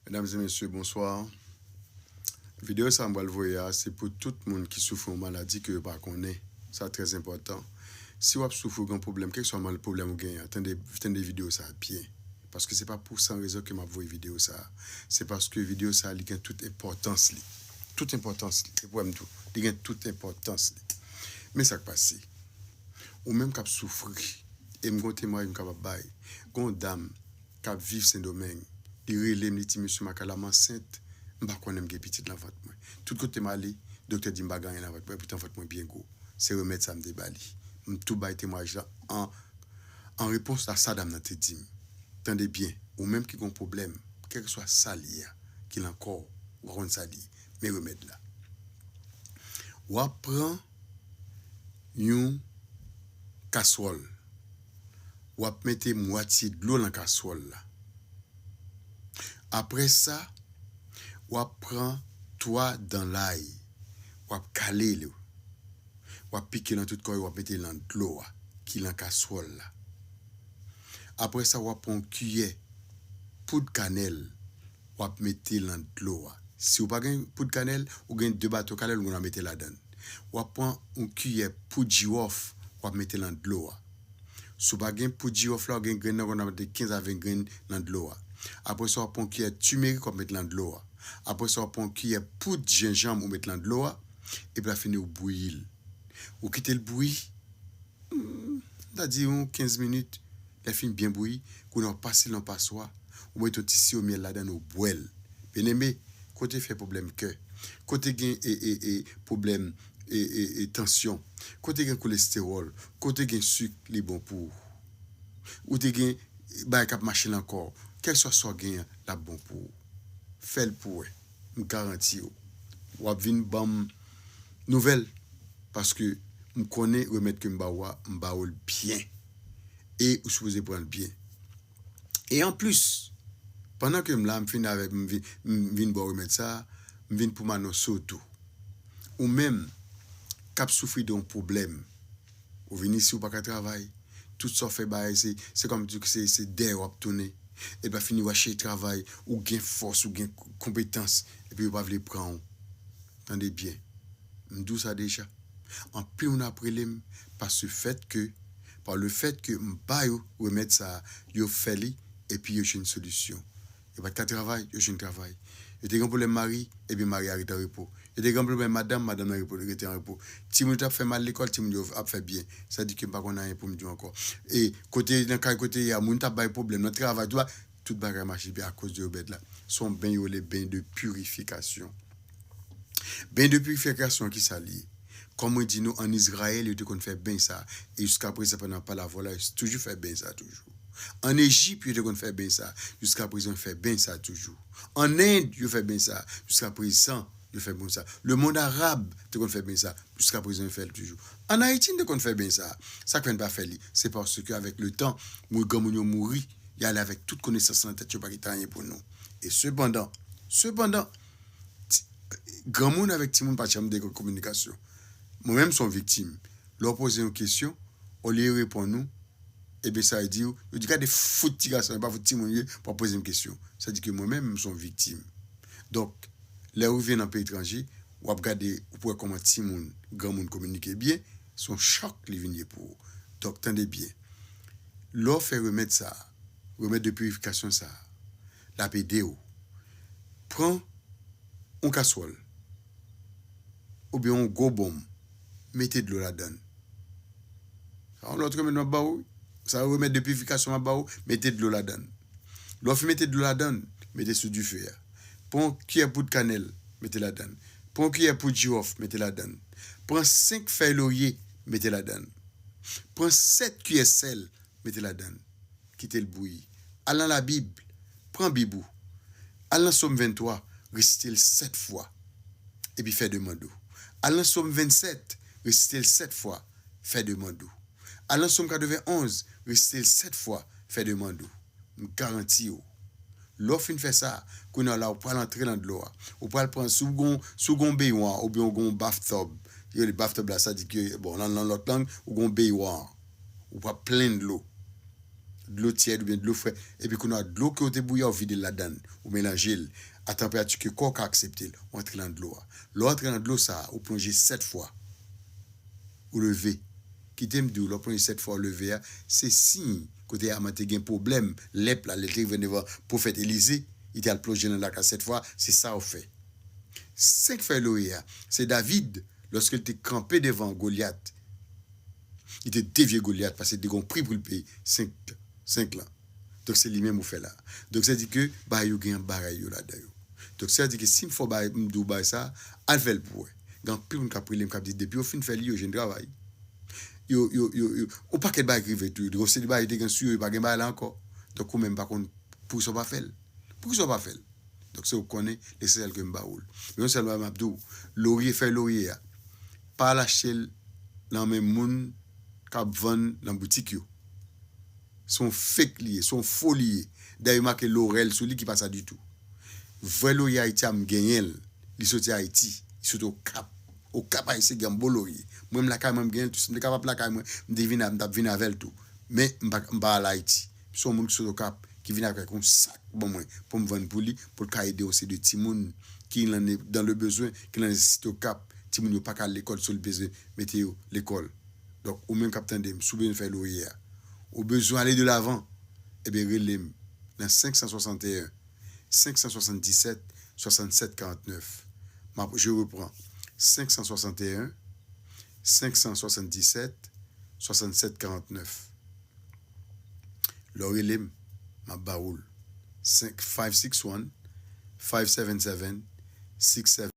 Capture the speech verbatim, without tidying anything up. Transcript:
Medam e mesye, bonswa. Videyo sa a m pral voye a, se pou tout moun ki soufri yon maladi ke yo pa konnen. Sa trè enpòtan. Si w ap soufri yon pwoblèm, kèlkeswa mal pwoblèm ou genyen an, tande, tande videyo sa a byen. Paske se pa pou san rezon ke m ap voye videyo sa a. Se paske videyo sa a, li gen tout enpòtans li. Tout enpòtans li. E pou m tou, li gen tout enpòtans li. Men sa k pase. Ou menm k ap soufri, e m gen yon temwayaj m kapab bay. Gen yon dam k ap viv Sendomeng. Li rele m, li di, "Mesye Makala, m ansent, m pa konnen m gen pitit nan vant mwen. Tout kote m ale, doktè di m pa gen anyen nan vant mwen, poutan vant mwen byen gwo." Se remèd sa m te ba li. M tou bay temwayaj la an, an repons a sa dam nan te di m. Tande byen, ou menm ki gen yon pwoblèm, kèlkeswa sa l ye a, ki nan kò w, ou pa konn sa l ye, men remèd la. W ap pran yon kaswòl. W ap mete mwatye dlo nan kaswòl la. Apre sa, w ap pran twa dan lay. W ap kale yo. W ap pike nan tout kò yo, w ap mete nan dlo a ki nan kaswòl la. Apre sa, w ap pran yon kiyè poud kanèl, w ap mete nan dlo a. Si w pa gen poud kanèl, ou gen de bato kanèl, ou konn mete ladan l. W ap pran yon kiyè poud jiwòf, w ap mete nan dlo a. Si w pa gen poud jiwòf la, ou gen grenn nan, ou konn mete kenz a ven grenn nan dlo a. Apre sa, w ap pran yon kiyè timerik, w ap mete nan dlo a. Apre sa, w ap pran yon kiyè poud jenjanm, ou mete nan dlo a. Epi la fini, ou bouyi l. Ou kite l bouyi, hmm, ta di yon kenz minit, lè fin byen bouyi, kounye a w pase l nan paswa, ou mete yon ti siwo myèl ladan l, ou bwè l. Byeneme, kote fè pwoblèm kè, kote gen e, e, e, pwoblèm e, e, e, tansyon, kote gen kolestewòl, kote gen sik, li bon pou ou. Ou te gen bagay k ap mache nan kò w, kèlswa sa w genyen, l ap bon pou ou. Fè l pou wè. M garanti w. W ap vin ban m nouvèl. Paske m konnen remèd ke m ba w a, m ba w l byen. E ou sipoze pran l byen. E anplis, pandan ke m la, m fin avèk, m vin, m vin ba w remèd sa a, m vin pou m anonse w tou. Ou menm k ap soufri de yon pwoblèm, ou vin isi, ou pa ka travay. Tout sa w fè bagay, se, se kòm di se, se dèyè w ap tounen. Epi la fini, w a chèche travay, ou gen fòs, ou gen konpetans, epi yo pa vle pran w. Tande byen, m di w sa deja. Anpil moun ap rele m, pa se fèt ke, pa le fèt ke m ba yo remèd sa a, yo fè li, epi yo jwenn solisyon. Yo pa t ka travay, yo jwenn travay. Yo te gen pwoblèm mari, ebyen mari a rete an repo. Yo te gen pwoblèm madanm, madanm nan repo, rete an repo. Timoun yo t ap fè mal lekòl, timoun yo ap fè byen. Sa di ke m pa konn anyen pou m di w ankò. E kote, nan kay kote ye a, moun t ap bay pwoblèm, nan travay, tout ba-, tout bagay mache byen akoz de remèd la. Se yon ben yo rele ben de purification. Ben de purification, ki sa l ye? Kòm mwen di nou, ann Izrayèl, yo te konn fè ben sa. E jiska prezan, pandan palavwa la, yo toujou fè ben sa toujou. Ann Ejip, yo te konn fè ben sa. Jiska prezan, yo fè ben sa toujou. Ann End, yo fè ben sa. Jiska prezan, yo fè ben sa. Lemonn arab te konn fè ben sa. Jiska prezan, yo fè l toujou. Ann Ayiti, n te konn fè ben sa. Sa k fè n pa fè li? Se paske avèk letan, moun, granmoun yo mouri, y ale avèk tout konesans nan tèt yo, pa kite anyen pou nou. E sepandan, sepandan, ti, granmoun avèk timoun pa janm de kominikasyon. Mwen menm, m se yon viktim. Lè w poze yon kesyon, olye yo reponn ou, ebyen, sa yo di w, yo di, "Gade fout ti gason, e pa fout timoun yo ye, pou w ap poze m kesyon." Sa di ke mwen menm, m se yon viktim. Donk, lè w rive nan peyi etranje, w ap gade, ou pou wè kòman timoun, granmoun kominike byen, se yon chòk li vin ye pou ou. Donk, tande byen. Lè w fè remèd sa a, remèd de purifikasyon sa a, l ap ede w. Pran yon kaswòl, oubyen yon gwo bonm, mete dlo ladan l. Sa yon lòt remèd m ap ba w, wi. Sa yon remèd de purifikasyon m ap ba w, mete dlo ladan l. Lè w fin mete dlo ladan l, mete sou dife a. Pran yon kiyè poud kanèl, mete ladan l. Pran yon kiyè poud jiwòf, mete ladan l. Pran senk fèy lorye, mete ladan l. Pran sèt kiyè sèl, mete ladan l. Kite l bouyi. Al nan Labib, pran Bib ou. Al nan Sòm venntwa, resite l sèt fwa, epi fè demann ou. Al nan Sòm vennsèt, resite l sèt fwa, fè demann ou. Al nan Sòm katrevenonz, resite l sèt fwa, fè demann ou. M garanti w. Lè w fin fè sa, kounye a la, ou pral antre nan dlo a. Ou pral pran, si w gon, si w gon beywa, oubyen w gon bathtub, yo rele bathtub la, sa di ke, bon, nan, nan lòt lang, ou gon beywa. Ou pral plen dlo. dlo tyèd oubyen dlo frèt, epi kounye a dlo ke w te bouyi a, w vide l ladan l, ou melanje l a tanperati ke kò w ka aksepte l, ou antre nan dlo a. Lè w antre nan dlo sa a, ou plonje sèt fwa, ou leve. Kite m di w, lè w plonje sèt fwa, ou leve a, se siy kote Aman te gen pwoblèm, lèp la, lè l te rive devan pwofèt Elize, li te al plonje nan lak la sèt fwa, se sa w fè. Senk fèy lorye a, se David, lòske l te kanpe devan Golyat, li te devye Golyat, paske li te gen yon pri pou l peye, senk, senk lan. Donk, se li menm ou fè la. Donk, sa di ke bagay yo gen bagay yo ladan yo. Donk, sa di ke si m fè w bagay, m di w bagay sa, al fè l pou wè. Gen anpil moun k ap rele m, k ap di, depi yo fin fè li, yo jwenn travay. Yo, yo, yo, yo, yon pakèt bagay ki rive tou. Yo se de bagay yo te gen sou yo, yo pa gen bagay la ankò. Donk, ou menm pa konn poukisa w pa fè l. Poukisa w pa fè l? Donk, se ou k konnen, lesansyèl ke m ba ou l. Men yon sèl bagay m ap di w, lorye, fèy lorye a, pa al achte l nan men moun k ap vann nan boutik yo. Se yon fake li ye, se yon fo li ye. Dayè, yo make lorèl sou li ki pa sa ditou. Vrè lorye Ayiti a, m genyen l. Li soti Ayiti. Li soti Okap. Okap Ayisyen gen yon bon lorye. Mwen, m lakay mwen, m genyen l tou. Si m te kapab lakay mwen, m te vin a, m t ap vin avè l tou. Men, m pa, m pa al Ayiti. Se yon moun ki sot Okap, ki vin avèk yon sak ban mwen pou m vann pou li, pou l ka ede yon seri de timoun ki nan, dans le besoin, ki nan nesesite Okap. Timoun yo pa ka al lekòl, so l bezwen mete yo lekòl. Donk, ou menm k ap tande m, si w bezwen fè lorye a, ou bezwen ale de lavan, ebyen, rele m nan senk san swasanteyen, senk san swasanndisèt, swasannsèt karantnèf. M ap, je reprends, senk san swasanteyen, senk san swasanndisèt, swasannsèt karantnèf. Lè w rele m, m ap ba ou l. Senk, five six one, five seven seven, six seven.